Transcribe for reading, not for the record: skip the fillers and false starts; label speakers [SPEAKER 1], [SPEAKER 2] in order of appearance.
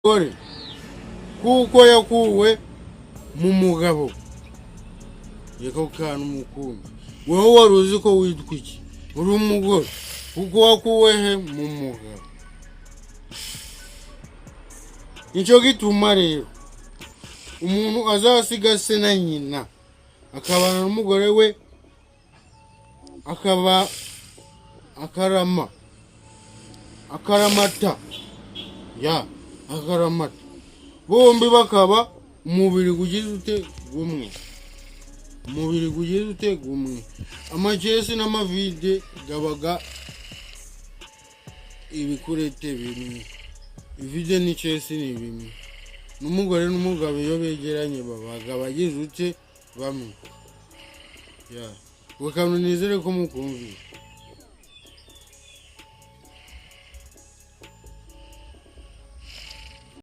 [SPEAKER 1] Umugore kuko yakuwe mu mugabo. Reka kantu umukumbi. Wowe wari uzi ko witwa iki? Uri umugore kuko wakuwe he? Mu mugabo. Nicyo gituma rero umuntu azasiga se na nyina, akabana n'umugore we, akaba akarama, akaramata, ya akaramata, bombi bakaba umubiri gugize ute? Gumwe. Umubiri gugize ute? Gumwe. Amakesi n'amavide gabaga ibikurete bimwe. Ivide n'ikesi ni bimwe. N'umugore n'umugabo iyo begeranye babaga bagize ute? Bamwe. Ya, kantu nizere ko mukumvise.